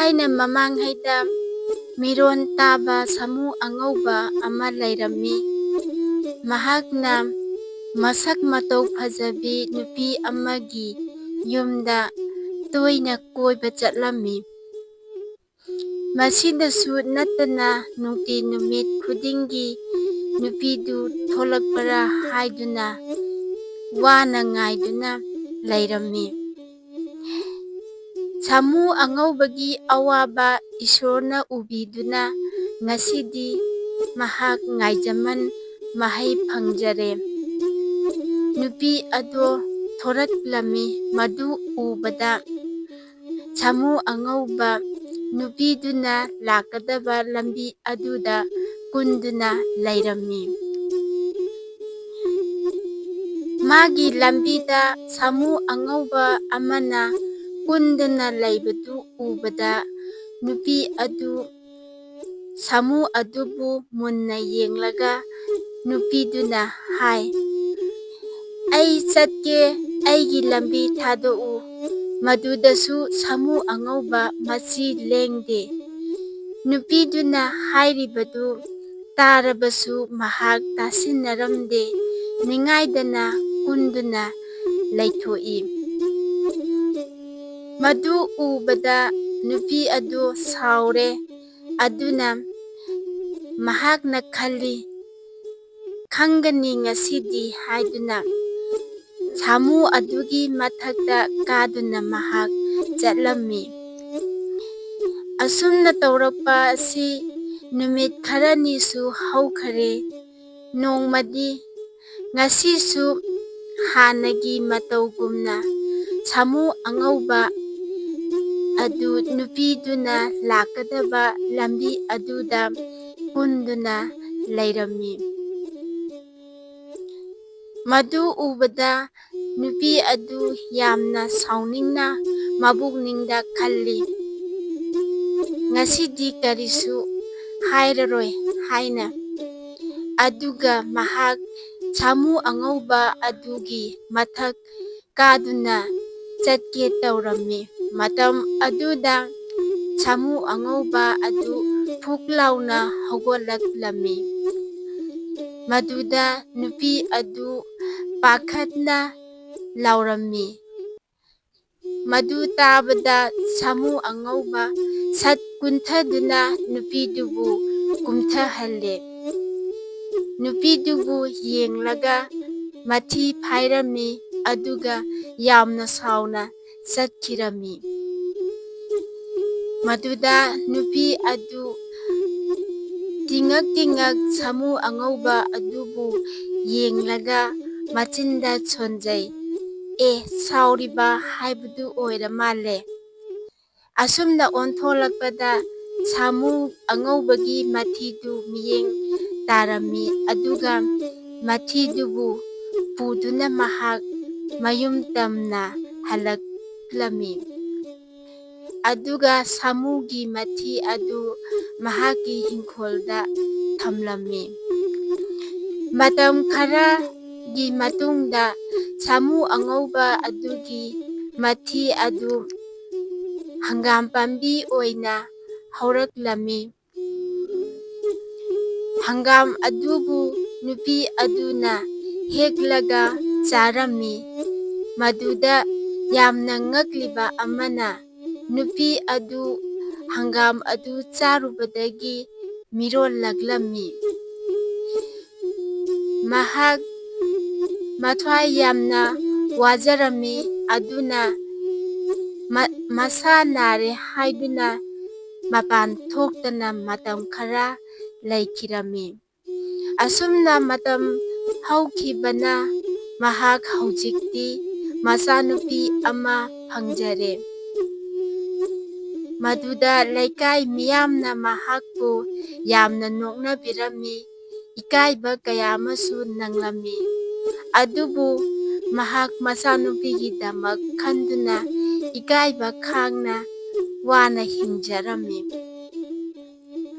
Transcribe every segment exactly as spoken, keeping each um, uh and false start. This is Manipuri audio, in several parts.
ꯊꯥꯏꯅ ꯃꯃꯥꯡꯉꯩꯗ ꯃꯤꯔꯣꯟ ꯇꯥꯕ ꯁꯥꯃꯨ ꯑꯉꯧꯕ ꯑꯃ ꯂꯩꯔꯝꯃꯤ꯫ ꯃꯍꯥꯛꯅ ꯃꯁꯛ ꯃꯇꯧ ꯐꯖꯕꯤ ꯅꯨꯄꯤ ꯑꯃꯒꯤ ꯌꯨꯝꯗ ꯇꯣꯏꯅ ꯀꯣꯏꯕ ꯆꯠꯂꯝꯃꯤ꯫ ꯃꯁꯤꯗꯁꯨ ꯅꯠꯇꯅ ꯅꯨꯡꯇꯤ ꯅꯨꯃꯤꯠ ꯈꯨꯗꯤꯡꯒꯤ ꯅꯨꯄꯤꯗꯨ ꯊꯣꯛꯂꯛꯄꯔꯥ ꯍꯥꯏꯗꯨꯅ ꯋꯥꯅ ꯉꯥꯏꯗꯨꯅ ꯂꯩꯔꯝꯃꯤ꯫ ꯁꯥꯃꯨ ꯑꯉꯧꯕꯒꯤ ꯑꯋꯥꯕ ꯏꯁꯣꯔꯅ ꯎꯕꯤꯗꯨꯅ ꯉꯁꯤꯗꯤ ꯃꯍꯥꯛ ꯉꯥꯏꯖꯃꯟ ꯃꯍꯩ ꯐꯪꯖꯔꯦ꯫ ꯅꯨꯄꯤ ꯑꯗꯣ ꯊꯣꯔꯛꯂꯝꯃꯤ꯫ ꯃꯗꯨ ꯎꯕꯗ ꯁꯥꯃꯨ ꯑꯉꯧꯕ ꯅꯨꯄꯤꯗꯨꯅ ꯂꯥꯛꯀꯗꯕ ꯂꯝꯕꯤ ꯑꯗꯨꯗ ꯀꯨꯟꯗꯨꯅ ꯂꯩꯔꯝꯃꯤ꯫ ꯃꯥꯒꯤ ꯂꯝꯕꯤꯗ ꯁꯥꯃꯨ ꯑꯉꯧꯕ ꯑꯃꯅ ꯀꯨꯟꯗꯨꯅ ꯂꯩꯕꯗꯨ ꯎꯕꯗ ꯅꯨꯄꯤ ꯑꯗꯨ ꯁꯥꯃꯨ ꯑꯗꯨꯕꯨ ꯃꯨꯟꯅ ꯌꯦꯡꯂꯒ ꯅꯨꯄꯤꯗꯨꯅ ꯍꯥꯏ, "ꯑꯩ ꯆꯠꯀꯦ, ꯑꯩꯒꯤ ꯂꯝꯕꯤ ꯊꯥꯗꯣꯛꯎ"꯫ ꯃꯗꯨꯗꯁꯨ ꯁꯥꯃꯨ ꯑꯉꯧꯕ ꯃꯆꯤ ꯂꯦꯡꯗꯦ꯫ ꯅꯨꯄꯤꯗꯨꯅ ꯍꯥꯏꯔꯤꯕꯗꯨ ꯇꯥꯔꯕꯁꯨ ꯃꯍꯥꯛ ꯇꯥꯁꯤꯟꯅꯔꯝꯗꯦ꯫ ꯅꯤꯡꯉꯥꯏꯗꯅ ꯀꯨꯟꯗꯨꯅ ꯂꯩꯊꯣꯛꯏ꯫ ꯃꯗꯨ ꯎꯕꯗ ꯅꯨꯄꯤ ꯑꯗꯨ ꯁꯥꯎꯔꯦ꯫ ꯑꯗꯨꯅ ꯃꯍꯥꯛꯅ ꯈꯜꯂꯤ, "ꯈꯪꯒꯅꯤ ꯉꯁꯤꯗꯤ" ꯍꯥꯏꯗꯨꯅ ꯁꯥꯃꯨ ꯑꯗꯨꯒꯤ ꯃꯊꯛꯇ ꯀꯥꯗꯨꯅ ꯃꯍꯥꯛ ꯆꯠꯂꯝꯃꯤ꯫ ꯑꯁꯨꯝꯅ ꯇꯧꯔꯛꯄ ꯑꯁꯤ ꯅꯨꯃꯤꯠ ꯈꯔꯅꯤꯁꯨ ꯍꯧꯈꯔꯦ꯫ ꯅꯣꯡꯃꯗꯤ ꯉꯁꯤꯁꯨ ꯍꯥꯟꯅꯒꯤ ꯃꯇꯧꯒꯨꯝꯅ ꯁꯥꯃꯨ ꯑꯉꯧꯕ ꯑꯗꯨ ꯅꯨꯄꯤꯗꯨꯅ ꯂꯥꯛꯀꯗꯕ ꯂꯝꯕꯤ ꯑꯗꯨꯗ ꯀꯨꯟꯗꯨꯅ ꯂꯩꯔꯝꯃꯤ꯫ ꯃꯗꯨ ꯎꯕꯗ ꯅꯨꯄꯤ ꯑꯗꯨ ꯌꯥꯝꯅ ꯁꯥꯎꯅꯤꯡꯅ ꯃꯕꯨꯛꯅꯤꯡꯗ ꯈꯜꯂꯤ, "ꯉꯁꯤꯗꯤ ꯀꯔꯤꯁꯨ ꯍꯥꯏꯔꯔꯣꯏ" ꯍꯥꯏꯅ꯫ ꯑꯗꯨꯒ ꯃꯍꯥꯛ ꯁꯥꯃꯨ ꯑꯉꯧꯕ ꯑꯗꯨꯒꯤ ꯃꯊꯛ ꯀꯥꯗꯨꯅ ꯆꯠꯀꯦ ꯇꯧꯔꯝꯃꯤ꯫ ꯃꯇꯝ ꯑꯗꯨꯗ ꯁꯥꯃꯨ ꯑꯉꯧꯕ ꯑꯗꯨ ꯐꯨꯛ ꯂꯥꯎꯅ ꯍꯧꯒꯠꯂꯛꯂꯝꯃꯤ꯫ ꯃꯗꯨꯗ ꯅꯨꯄꯤ ꯑꯗꯨ ꯄꯥꯈꯠꯅ ꯂꯥꯎꯔꯝꯃꯤ꯫ ꯃꯗꯨ ꯇꯥꯕꯗ ꯁꯥꯃꯨ ꯑꯉꯧꯕ ꯁꯠ ꯀꯨꯟꯊꯗꯨꯅ ꯅꯨꯄꯤꯗꯨꯕꯨ ꯀꯨꯝꯊꯍꯜꯂꯦ꯫ ꯅꯨꯄꯤꯗꯨꯕꯨ ꯌꯦꯡꯂꯒ ꯃꯊꯤ ꯐꯥꯏꯔꯝꯃꯤ, ꯑꯗꯨꯒ ꯌꯥꯝꯅ ꯁꯥꯎꯅ ꯆꯠꯈꯤꯔꯝꯃꯤ꯫ ꯃꯗꯨꯗ ꯅꯨꯄꯤ ꯑꯗꯨ ꯇꯤꯡꯉꯛ ꯇꯤꯡꯉꯛ ꯁꯥꯃꯨ ꯑꯉꯧꯕ ꯑꯗꯨꯕꯨ ꯌꯦꯡꯂꯒ ꯃꯆꯤꯟꯗ ꯁꯣꯟꯖꯩ꯫ ꯑꯦ, ꯁꯥꯎꯔꯤꯕ ꯍꯥꯏꯕꯗꯨ ꯑꯣꯏꯔ ꯃꯥꯜꯂꯦ꯫ ꯑꯁꯨꯝꯅ ꯑꯣꯟꯊꯣꯛꯂꯛꯄꯗ ꯁꯥꯃꯨ ꯑꯉꯧꯕꯒꯤ ꯃꯊꯤꯗꯨ ꯃꯤꯠꯌꯦꯡ ꯇꯥꯔꯝꯃꯤ, ꯑꯗꯨꯒ ꯃꯊꯤꯗꯨꯕꯨ ꯄꯨꯗꯨꯅ ꯃꯍꯥꯛ ꯃꯌꯨꯝ ꯇꯝꯅ ꯍꯜꯂꯛꯂꯝꯃꯤ꯫ ꯑꯗꯨꯒ ꯁꯥꯃꯨꯒꯤ ꯃꯊꯤ ꯑꯗꯨ ꯃꯍꯥꯛꯀꯤ ꯏꯪꯈꯣꯜꯗ ꯊꯝꯂꯝꯃꯤ꯫ ꯃꯇꯝ ꯈꯔꯒꯤ ꯃꯇꯨꯡꯗ ꯁꯥꯃꯨ ꯑꯉꯧꯕ ꯑꯗꯨꯒꯤ ꯃꯊꯤ ꯑꯗꯨ ꯍꯪꯒꯥꯝ ꯄꯥꯝꯕꯤ ꯑꯣꯏꯅ ꯍꯧꯔꯛꯂꯝꯃꯤ꯫ ꯍꯪꯒꯥꯝ ꯑꯗꯨꯕꯨ ꯅꯨꯄꯤ ꯑꯗꯨꯅ ꯍꯦꯛꯂꯒ ꯆꯥꯔꯝꯃꯤ꯫ ꯃꯗꯨꯗ ꯌꯥꯝꯅ ꯉꯛꯂꯤꯕ ꯑꯃꯅ, ꯅꯨꯄꯤ ꯑꯗꯨ ꯍꯪꯒꯥꯝ ꯑꯗꯨ ꯆꯥꯔꯨꯕꯗꯒꯤ ꯃꯤꯔꯣꯜꯂꯛꯂꯝꯃꯤ꯫ ꯃꯍꯥꯛ ꯃꯊ꯭ꯋꯥꯏ ꯌꯥꯝꯅ ꯋꯥꯖꯔꯝꯃꯤ, ꯑꯗꯨꯅ ꯃ-, ꯃꯁꯥ ꯅꯥꯔꯦ ꯍꯥꯏꯗꯨꯅ ꯃꯄꯥꯟ ꯊꯣꯛꯇꯅ ꯃꯇꯝ ꯈꯔ ꯂꯩꯈꯤꯔꯝꯃꯤ꯫ ꯑꯁꯨꯝꯅ ꯃꯇꯝ ꯍꯧꯈꯤꯕꯅ ꯃꯍꯥꯛ ꯍꯧꯖꯤꯛꯇꯤ ꯃꯆꯥꯅꯨꯄꯤ ꯑꯃ ꯐꯪꯖꯔꯦ꯫ ꯃꯗꯨꯗ ꯂꯩꯀꯥꯏ ꯃꯤꯌꯥꯝꯅ ꯃꯍꯥꯛꯄꯨ ꯌꯥꯝꯅ ꯅꯣꯛꯅꯕꯤꯔꯝꯃꯤ, ꯏꯀꯥꯏꯕ ꯀꯌꯥ ꯑꯃꯁꯨ ꯅꯪꯂꯝꯃꯤ꯫ ꯑꯗꯨꯕꯨ ꯃꯍꯥꯛ ꯃꯆꯥꯅꯨꯄꯤꯒꯤꯗꯃꯛ ꯈꯟꯗꯨꯅ ꯏꯀꯥꯏꯕ ꯈꯥꯡꯅ ꯋꯥꯅ ꯍꯤꯡꯖꯔꯝꯃꯤ꯫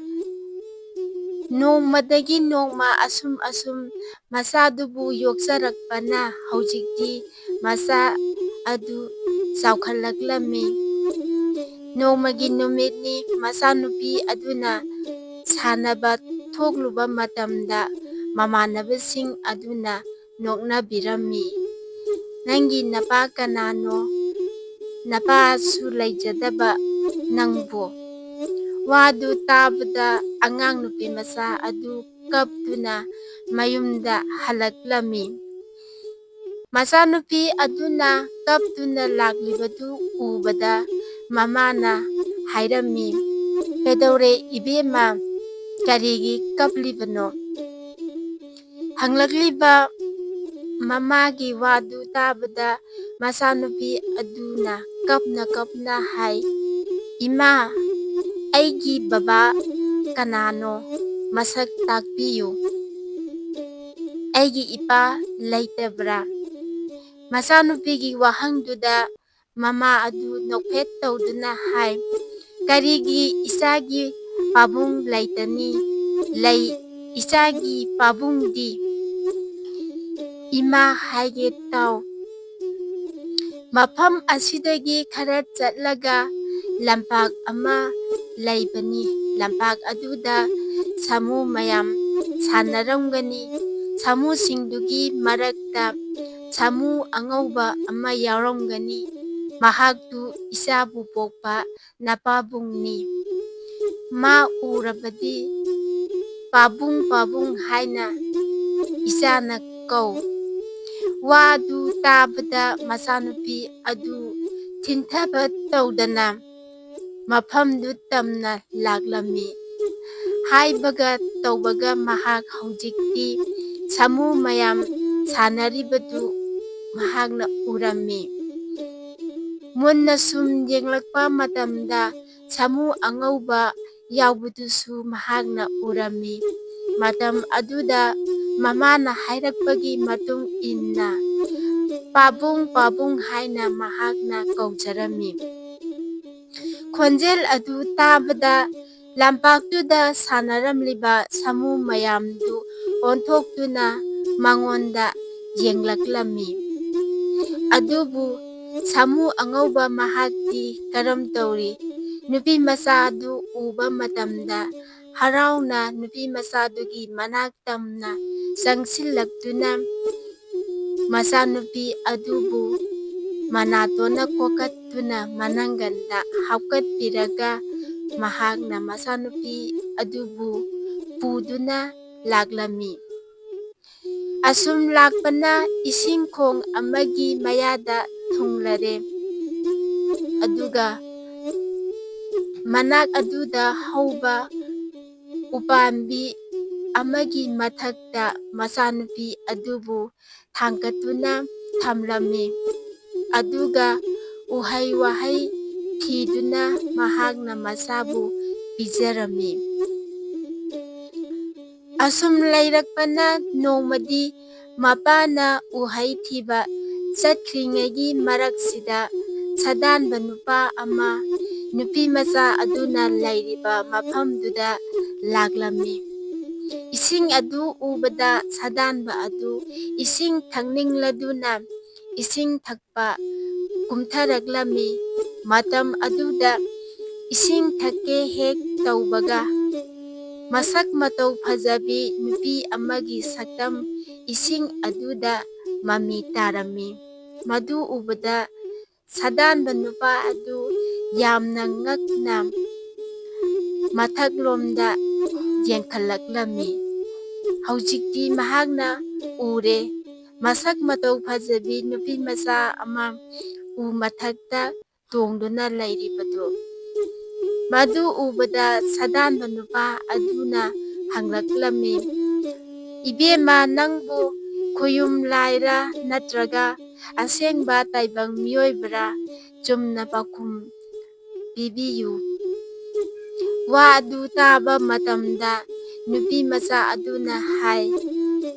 ꯅꯣꯡꯃꯗꯒꯤ ꯅꯣꯡꯃ ꯑꯁꯨꯝ ꯑꯁꯨꯝ ꯃꯆꯥꯗꯨꯕꯨ ꯌꯣꯛꯆꯔꯛꯄꯅ ꯍꯧꯖꯤꯛꯇꯤ ꯃꯆꯥ ꯑꯗꯨ ꯆꯥꯎꯈꯠꯂꯛꯂꯝꯃꯤ꯫ ꯅꯣꯡꯃꯒꯤ ꯅꯨꯃꯤꯠꯅꯤ꯫ ꯃꯆꯥꯅꯨꯄꯤ ꯑꯗꯨꯅ ꯁꯥꯟꯅꯕ ꯊꯣꯛꯂꯨꯕ ꯃꯇꯝꯗ ꯃꯃꯥꯟꯅꯕꯁꯤꯡ ꯑꯗꯨꯅ ꯅꯣꯛꯅꯕꯤꯔꯝꯃꯤ꯫ "ꯅꯪꯒꯤ ꯅꯄꯥ ꯀꯅꯥꯅꯣ? ꯅꯄꯥꯁꯨ ꯂꯩꯖꯗꯕ ꯅꯪꯕꯨ?" ꯋꯥꯗꯨ ꯇꯥꯕꯗ ꯑꯉꯥꯡ ꯅꯨꯄꯤ ꯃꯆꯥ ꯑꯗꯨ ꯀꯞꯇꯨꯅ ꯃꯌꯨꯝꯗ ꯍꯜꯂꯛꯂꯝꯃꯤ꯫ ꯃꯆꯥꯅꯨꯄꯤ ꯑꯗꯨꯅ ꯀꯞꯇꯨꯅ ꯂꯥꯛꯂꯤꯕꯗꯨ ꯎꯕꯗ ꯃꯃꯥꯅ ꯍꯥꯏꯔꯝꯃꯤ, "ꯀꯩꯗꯧꯔꯦ ꯏꯕꯦꯝꯃ? ꯀꯔꯤꯒꯤ ꯀꯞꯂꯤꯕꯅꯣ?" ꯍꯪꯂꯛꯂꯤꯕ ꯃꯃꯥꯒꯤ ꯋꯥꯗꯨ ꯇꯥꯕꯗ ꯃꯆꯥꯅꯨꯄꯤ ꯑꯗꯨꯅ ꯀꯞꯅ ꯀꯞꯅ ꯍꯥꯏ, "ꯏꯃꯥ, ꯑꯩꯒꯤ ꯕꯕꯥ ꯀꯅꯥꯅꯣ? ꯃꯁꯛ ꯇꯥꯛꯄꯤꯌꯨ꯫ ꯑꯩꯒꯤ ꯏꯄꯥ ꯂꯩꯇꯕ꯭ꯔꯥ?" ꯃꯆꯥꯅꯨꯄꯤꯒꯤ ꯋꯥꯍꯪꯗꯨꯗ ꯃꯃꯥ ꯑꯗꯨ ꯅꯣꯛꯐꯦꯠ ꯇꯧꯗꯨꯅ ꯍꯥꯏ, "ꯀꯔꯤꯒꯤ ꯏꯆꯥꯒꯤ ꯄꯥꯕꯨꯡ ꯂꯩꯇꯅꯤ? ꯂꯩ, ꯏꯆꯥꯒꯤ ꯄꯥꯕꯨꯡꯗꯤ꯫ ꯏꯃꯥ ꯍꯥꯏꯒꯦ ꯇꯥꯎ꯫ ꯃꯐꯝ ꯑꯁꯤꯗꯒꯤ ꯈꯔ ꯆꯠꯂꯒ ꯂꯝꯄꯥꯛ ꯑꯃ ꯂꯩꯕꯅꯤ꯫ ꯂꯝꯄꯥꯛ ꯑꯗꯨꯗ ꯁꯥꯃꯨ ꯃꯌꯥꯝ ꯁꯥꯟꯅꯔꯝꯒꯅꯤ꯫ ꯁꯥꯃꯨꯁꯤꯡꯗꯨꯒꯤ ꯃꯔꯛꯇ ꯁꯥꯃꯨ ꯑꯉꯧꯕ ꯑꯃ ꯌꯥꯎꯔꯝꯒꯅꯤ꯫ ꯃꯍꯥꯛꯇꯨ ꯏꯆꯥꯕꯨ ꯄꯣꯛꯄ ꯅꯄꯥꯕꯨꯡꯅꯤ꯫ ꯃꯥ ꯎꯔꯕꯗꯤ ꯄꯥꯕꯨꯡ, ꯄꯥꯕꯨꯡ ꯍꯥꯏꯅ ꯏꯆꯥꯅ ꯀꯧ꯫" ꯋꯥꯗꯨ ꯇꯥꯕꯗ ꯃꯆꯥꯅꯨꯄꯤ ꯑꯗꯨ ꯊꯤꯟꯊꯕ ꯇꯧꯗꯅ ꯃꯐꯝꯗꯨ ꯇꯝꯅ ꯂꯥꯛꯂꯝꯃꯤ꯫ ꯍꯥꯏꯕꯒ ꯇꯧꯕꯒ ꯃꯍꯥꯛ ꯍꯧꯖꯤꯛꯇꯤ ꯁꯥꯃꯨ ꯃꯌꯥꯝ ꯁꯥꯟꯅꯔꯤꯕꯗꯨ ꯃꯍꯥꯛꯅ ꯎꯔꯝꯃꯤ꯫ ꯃꯨꯟꯅ ꯁꯨꯝ ꯌꯦꯡꯂꯛꯄ ꯃꯇꯝꯗ ꯁꯥꯃꯨ ꯑꯉꯧꯕ ꯌꯥꯎꯕꯗꯨꯁꯨ ꯃꯍꯥꯛꯅ ꯎꯔꯝꯃꯤ꯫ ꯃꯇꯝ ꯑꯗꯨꯗ ꯃꯃꯥꯅ ꯍꯥꯏꯔꯛꯄꯒꯤ ꯃꯇꯨꯡ ꯏꯟꯅ "ꯄꯥꯕꯨꯡ, ꯄꯥꯕꯨꯡ" ꯍꯥꯏꯅ ꯃꯍꯥꯛꯅ ꯀꯧꯖꯔꯝꯃꯤ꯫ ꯈꯣꯟꯖꯦꯜ ꯑꯗꯨ ꯇꯥꯕꯗ ꯂꯝꯄꯥꯛꯇꯨꯗ ꯁꯥꯟꯅꯔꯝꯂꯤꯕ ꯁꯥꯃꯨ ꯃꯌꯥꯝꯗꯨ ꯑꯣꯟꯊꯣꯛꯇꯨꯅ ꯃꯉꯣꯟꯗ ꯌꯦꯡꯂꯛꯂꯝꯃꯤ꯫ ꯑꯗꯨꯕꯨ ꯁꯥꯃꯨ ꯑꯉꯧꯕ ꯃꯍꯥꯛꯇꯤ ꯀꯔꯝ ꯇꯧꯔꯤ? ꯅꯨꯄꯤ ꯃꯆꯥ ꯑꯗꯨ ꯎꯕ ꯃꯇꯝꯗ ꯍꯔꯥꯎꯅ ꯅꯨꯄꯤ ꯃꯆꯥꯗꯨꯒꯤ ꯃꯅꯥꯛ ꯇꯝꯅ ꯆꯪꯁꯤꯜꯂꯛꯇꯨꯅ ꯃꯆꯥꯅꯨꯄꯤ ꯑꯗꯨꯕꯨ ꯃꯅꯥꯇꯣꯟꯅ ꯀꯣꯀꯠꯇꯨꯅ ꯃꯅꯪꯒꯟꯗ ꯍꯥꯞꯀꯠꯄꯤꯔꯒ ꯃꯍꯥꯛꯅ ꯃꯆꯥꯅꯨꯄꯤ ꯑꯗꯨꯕꯨ ꯄꯨꯗꯨꯅ ꯂꯥꯛꯂꯝꯃꯤ꯫ ꯑꯁꯨꯝ ꯂꯥꯛꯄꯅ ꯏꯁꯤꯡ ꯈꯣꯡ ꯑꯃꯒꯤ ꯃꯌꯥꯗ ꯊꯨꯡꯂꯔꯦ꯫ ꯑꯗꯨꯒ ꯃꯅꯥꯛ ꯑꯗꯨꯗ ꯍꯧꯕ ꯎꯄꯥꯝꯕꯤ ꯑꯃꯒꯤ ꯃꯊꯛꯇ ꯃꯆꯥꯅꯨꯄꯤ ꯑꯗꯨꯕꯨ ꯊꯥꯡꯒꯠꯇꯨꯅ ꯊꯝꯂꯝꯃꯤ꯫ ꯑꯗꯨꯒ ꯎꯍꯩ ꯋꯥꯍꯩ ꯊꯤꯗꯨꯅ ꯃꯍꯥꯛꯅ ꯃꯆꯥꯕꯨ ꯄꯤꯖꯔꯝꯃꯤ꯫ ꯑꯁꯨꯝ ꯂꯩꯔꯛꯄꯅ ꯅꯣꯡꯃꯗꯤ ꯃꯄꯥꯅ ꯎꯍꯩ ꯊꯤꯕ ꯆꯠꯈ꯭ꯔꯤꯉꯩꯒꯤ ꯃꯔꯛꯁꯤꯗ ꯁꯗꯥꯟꯕ ꯅꯨꯄꯥ ꯑꯃ ꯅꯨꯄꯤ ꯃꯆꯥ ꯑꯗꯨꯅ ꯂꯩꯔꯤꯕ ꯃꯐꯝꯗꯨꯗ ꯂꯥꯛꯂꯝꯃꯤ꯫ ꯏꯁꯤꯡ ꯑꯗꯨ ꯎꯕꯗ ꯁꯗꯥꯟꯕ ꯑꯗꯨ ꯏꯁꯤꯡ ꯊꯛꯅꯤꯡꯂꯗꯨꯅ ꯏꯁꯤꯡ ꯊꯛꯄ ꯀꯨꯝꯊꯔꯛꯂꯝꯃꯤ꯫ ꯃꯇꯝ ꯑꯗꯨꯗ ꯏꯁꯤꯡ ꯊꯛꯀꯦ ꯍꯦꯛ ꯇꯧꯕꯒ ꯃꯁꯛ ꯃꯇꯧ ꯐꯖꯕꯤ ꯅꯨꯄꯤ ꯑꯃꯒꯤ ꯁꯛꯇꯝ ꯏꯁꯤꯡ ꯑꯗꯨꯗ ꯃꯃꯤ ꯇꯥꯔꯝꯃꯤ꯫ ꯃꯗꯨ ꯎꯕꯗ ꯁꯗꯥꯟꯕ ꯅꯨꯄꯥ ꯑꯗꯨ ꯌꯥꯝꯅ ꯉꯛꯅ ꯃꯊꯛꯂꯣꯝꯗ ꯌꯦꯡꯈꯠꯂꯛꯂꯝꯃꯤ꯫ ꯍꯧꯖꯤꯛꯇꯤ ꯃꯍꯥꯛꯅ ꯎꯔꯦ, ꯃꯁꯛ ꯃꯇꯧ ꯐꯖꯕꯤ ꯅꯨꯄꯤ ꯃꯆꯥ ꯑꯃ ꯎ ꯃꯊꯛꯇ ꯇꯣꯡꯗꯨꯅ ꯂꯩꯔꯤꯕꯗꯨ꯫ ꯃꯗꯨ ꯎꯕꯗ ꯁꯗꯥꯟꯕ ꯅꯨꯄꯥ ꯑꯗꯨꯅ ꯍꯪꯂꯛꯂꯝꯃꯤ, "ꯏꯕꯦꯝꯃ, ꯅꯪꯕꯨ ꯈꯨꯌꯨꯝ ꯂꯥꯏꯔ ꯅꯠꯇ꯭ꯔꯒ ꯑꯁꯦꯡꯕ ꯇꯥꯏꯕꯪ ꯃꯤꯑꯣꯏꯕꯔꯥ? ꯆꯨꯝꯅ ꯄꯥꯎꯈꯨꯝ ꯄꯤꯕꯤꯌꯨ꯫" ꯋꯥ ꯑꯗꯨ ꯇꯥꯕ ꯃꯇꯝꯗ ꯅꯨꯄꯤ ꯃꯆꯥ ꯑꯗꯨꯅ ꯍꯥꯏ,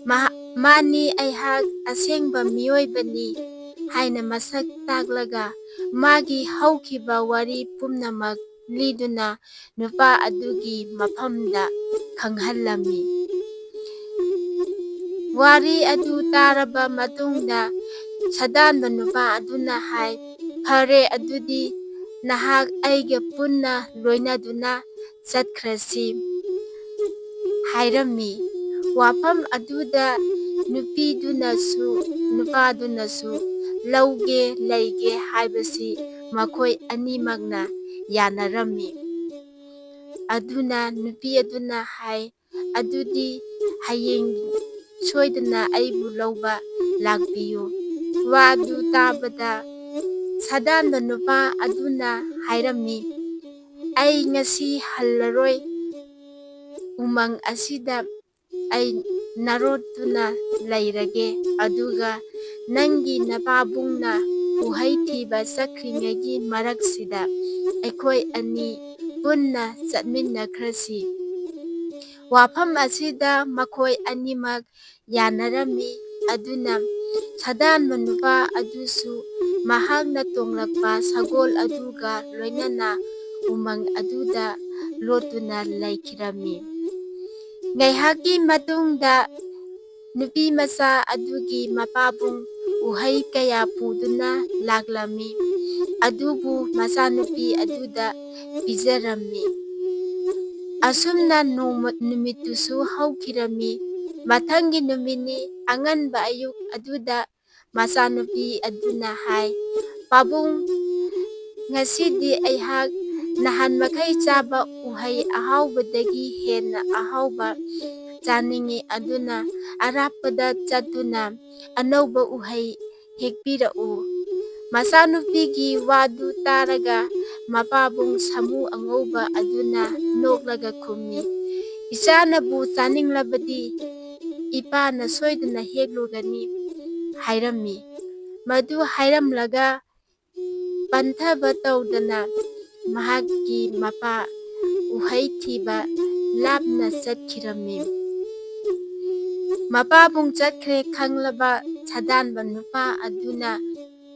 "ꯃꯍꯥ-, ꯃꯥꯅꯤ, ꯑꯩꯍꯥꯛ ꯑꯁꯦꯡꯕ ꯃꯤꯑꯣꯏꯕꯅꯤ" ꯍꯥꯏꯅ ꯃꯁꯛ ꯇꯥꯛꯂꯒ ꯃꯥꯒꯤ ꯍꯧꯈꯤꯕ ꯋꯥꯔꯤ ꯄꯨꯝꯅꯃꯛ ꯂꯤꯗꯨꯅ ꯅꯨꯄꯥ ꯑꯗꯨꯒꯤ ꯃꯐꯝꯗ ꯈꯪꯍꯜꯂꯝꯃꯤ꯫ ꯋꯥꯔꯤ ꯑꯗꯨ ꯇꯥꯔꯕ ꯃꯇꯨꯡꯗ ꯁꯥꯗꯥꯟꯕ ꯅꯨꯄꯥ ꯑꯗꯨꯅ ꯍꯥꯏ, "ꯐꯔꯦ, ꯑꯗꯨꯗꯤ ꯅꯍꯥꯛ ꯑꯩꯒ ꯄꯨꯟꯅ ꯂꯣꯏꯅꯗꯨꯅ ꯆꯠꯈ꯭ꯔꯁꯤ" ꯍꯥꯏꯔꯝꯃꯤ꯫ ꯋꯥꯐꯝ ꯑꯗꯨꯗ ꯅꯨꯄꯤꯗꯨꯅꯁꯨ ꯅꯨꯄꯥꯗꯨꯅꯁꯨ "ꯂꯧꯒꯦ, ꯂꯩꯒꯦ" ꯍꯥꯏꯕꯁꯤ ꯃꯈꯣꯏ ꯑꯅꯤꯃꯛꯅ ꯌꯥꯅꯔꯝꯃꯤ꯫ ꯑꯗꯨꯅ ꯅꯨꯄꯤ ꯑꯗꯨꯅ ꯍꯥꯏ, "ꯑꯗꯨꯗꯤ ꯍꯌꯦꯡ ꯁꯣꯏꯗꯅ ꯑꯩꯕꯨ ꯂꯧꯕ ꯂꯥꯛꯄꯤꯌꯨ"꯫ ꯋꯥꯗꯨ ꯇꯥꯕꯗ ꯁꯥꯗꯥꯟꯕ ꯅꯨꯄꯥ ꯑꯗꯨꯅ ꯍꯥꯏꯔꯝꯃꯤ, "ꯑꯩ ꯉꯁꯤ ꯍꯜꯂꯔꯣꯏ꯫ ꯎꯃꯪ ꯑꯁꯤꯗ ꯑꯩ ꯅꯥꯔꯣꯠꯇꯨꯅ ꯂꯩꯔꯒꯦ, ꯑꯗꯨꯒ ꯅꯪꯒꯤ ꯅꯄꯥꯕꯨꯡꯅ ꯎꯍꯩ ꯊꯤꯕ ꯆꯠꯈ꯭ꯔꯤꯉꯩꯒꯤ ꯃꯔꯛꯁꯤꯗ ꯑꯩꯈꯣꯏ ꯑꯅꯤ ꯄꯨꯟꯅ ꯆꯠꯃꯤꯟꯅꯈ꯭ꯔꯁꯤ"꯫ ꯋꯥꯐꯝ ꯑꯁꯤꯗ ꯃꯈꯣꯏ ꯑꯅꯤꯃꯛ ꯌꯥꯅꯔꯝꯃꯤ꯫ ꯑꯗꯨꯅ ꯁꯥꯗꯥꯟꯕ ꯅꯨꯄꯥ ꯑꯗꯨꯁꯨ ꯃꯍꯥꯛꯅ ꯇꯣꯡꯂꯛꯄ ꯁꯒꯣꯜ ꯑꯗꯨꯒ ꯂꯣꯏꯅꯅ ꯎꯃꯪ ꯑꯗꯨꯗ ꯂꯣꯠꯇꯨꯅ ꯂꯩꯈꯤꯔꯝꯃꯤ꯫ ꯉꯥꯏꯍꯥꯛꯀꯤ ꯃꯇꯨꯡꯗ ꯅꯨꯄꯤ ꯃꯆꯥ ꯑꯗꯨꯒꯤ ꯃꯄꯥꯕꯨꯡ ꯎꯍꯩ ꯀꯌꯥ ꯄꯨꯗꯨꯅ ꯂꯥꯛꯂꯝꯃꯤ꯫ ꯑꯗꯨꯕꯨ ꯃꯆꯥꯅꯨꯄꯤ ꯑꯗꯨꯗ ꯄꯤꯖꯔꯝꯃꯤ꯫ ꯑꯁꯨꯝꯅ ꯅꯣꯡꯃ, ꯅꯨꯃꯤꯠꯇꯨꯁꯨ ꯍꯧꯈꯤꯔꯝꯃꯤ꯫ ꯃꯊꯪꯒꯤ ꯅꯨꯃꯤꯠꯅꯤ꯫ ꯑꯉꯟꯕ ꯑꯌꯨꯛ ꯑꯗꯨꯗ ꯃꯆꯥꯅꯨꯄꯤ ꯑꯗꯨꯅ ꯍꯥꯏ, "ꯄꯥꯕꯨꯡ, ꯉꯁꯤꯗꯤ ꯑꯩꯍꯥꯛ ꯅꯍꯥꯟ ꯃꯈꯩ ꯆꯥꯕ ꯎꯍꯩ ꯑꯍꯥꯎꯕꯗꯒꯤ ꯍꯦꯟꯅ ꯑꯍꯥꯎꯕ ꯆꯥꯅꯤꯡꯏ, ꯑꯗꯨꯅ ꯑꯔꯥꯞꯄꯗ ꯆꯠꯇꯨꯅ ꯑꯅꯧꯕ ꯎꯍꯩ ꯍꯦꯛꯄꯤꯔꯛꯎ"꯫ ꯃꯆꯥꯅꯨꯄꯤꯒꯤ ꯋꯥꯗꯨ ꯇꯥꯔꯒ ꯃꯄꯥꯕꯨꯡ ꯁꯥꯃꯨ ꯑꯉꯧꯕ ꯑꯗꯨꯅ ꯅꯣꯛꯂꯒ ꯈꯨꯝꯃꯤ, "ꯏꯆꯥꯅꯕꯨ ꯆꯥꯅꯤꯡꯂꯕꯗꯤ ꯏꯄꯥꯅ ꯁꯣꯏꯗꯅ ꯍꯦꯛꯂꯨꯒꯅꯤ" ꯍꯥꯏꯔꯝꯃꯤ꯫ ꯃꯗꯨ ꯍꯥꯏꯔꯝꯂꯒ ꯄꯟꯊꯕ ꯇꯧꯗꯅ ꯃꯍꯥꯛꯀꯤ ꯃꯄꯥ ꯎꯍꯩ ꯊꯤꯕ ꯂꯥꯞꯅ ꯆꯠꯈꯤꯔꯝꯃꯤ꯫ ꯃꯄꯥꯕꯨꯡ ꯆꯠꯈ꯭ꯔꯦ ꯈꯪꯂꯕ ꯁꯥꯗꯥꯟꯕ ꯅꯨꯄꯥ ꯑꯗꯨꯅ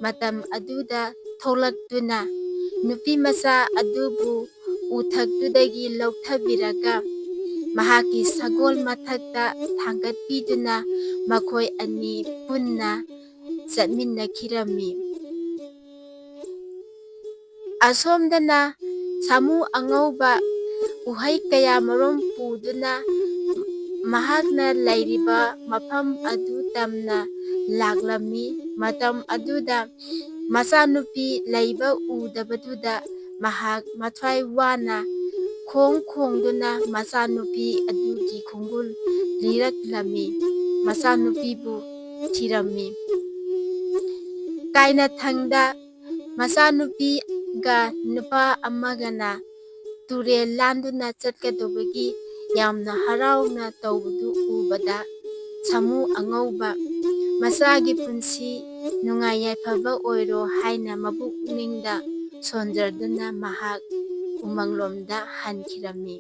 ꯃꯇꯝ ꯑꯗꯨꯗ ꯊꯣꯛꯂꯛꯇꯨꯅ ꯅꯨꯄꯤ ꯃꯆꯥ ꯑꯗꯨꯕꯨ ꯎꯊꯛꯇꯨꯗꯒꯤ ꯂꯧꯊꯕꯤꯔꯒ ꯃꯍꯥꯛꯀꯤ ꯁꯒꯣꯜ ꯃꯊꯛꯇ ꯊꯥꯡꯒꯠꯄꯤꯗꯨꯅ ꯃꯈꯣꯏ ꯑꯅꯤ ꯄꯨꯟꯅ ꯆꯠꯃꯤꯟꯅꯈꯤꯔꯝꯃꯤ꯫ ꯑꯁꯣꯝꯗꯅ ꯁꯥꯃꯨ ꯑꯉꯧꯕ ꯎꯍꯩ ꯀꯌꯥ ꯃꯔꯨꯝ ꯄꯨꯗꯨꯅ ꯃꯍꯥꯛꯅ ꯂꯩꯔꯤꯕ ꯃꯐꯝ ꯑꯗꯨ ꯇꯝꯅ ꯂꯥꯛꯂꯝꯃꯤ꯫ ꯃꯇꯝ ꯑꯗꯨꯗ ꯃꯆꯥꯅꯨꯄꯤ ꯂꯩꯕ ꯎꯗꯕꯗꯨꯗ ꯃꯍꯥꯛ ꯃꯊ꯭ꯋꯥꯏ ꯋꯥꯅ ꯈꯣꯡ ꯈꯣꯡꯗꯨꯅ ꯃꯆꯥꯅꯨꯄꯤ ꯑꯗꯨꯒꯤ ꯈꯣꯡꯒꯨꯜ ꯂꯤꯔꯛꯂꯝꯃꯤ꯫ ꯃꯆꯥꯅꯨꯄꯤꯕꯨ ꯊꯤꯔꯝꯃꯤ꯫ ꯀꯥꯏꯅꯊꯪꯗ ꯃꯆꯥꯅꯨꯄꯤꯒ ꯅꯨꯄꯥ ꯑꯃꯒꯅ ꯇꯨꯔꯦꯜ ꯂꯥꯟꯗꯨꯅ ꯆꯠꯀꯗꯧꯕꯒꯤ ꯌꯥꯝꯅ ꯍꯔꯥꯎꯅ ꯇꯧꯕꯗꯨ ꯎꯕꯗ ꯁꯥꯃꯨ ꯑꯉꯧꯕ ꯃꯆꯥꯒꯤ ꯄꯨꯟꯁꯤ ꯅꯨꯡꯉꯥꯏ ꯌꯥꯏꯐꯕ ꯑꯣꯏꯔꯣ ꯍꯥꯏꯅ ꯃꯄꯨꯛꯅꯤꯡꯗ ꯁꯣꯟꯖꯗꯨꯅ ꯃꯍꯥꯛ ꯎꯃꯪꯂꯣꯝꯗ ꯍꯟꯈꯤꯔꯝꯃꯤ꯫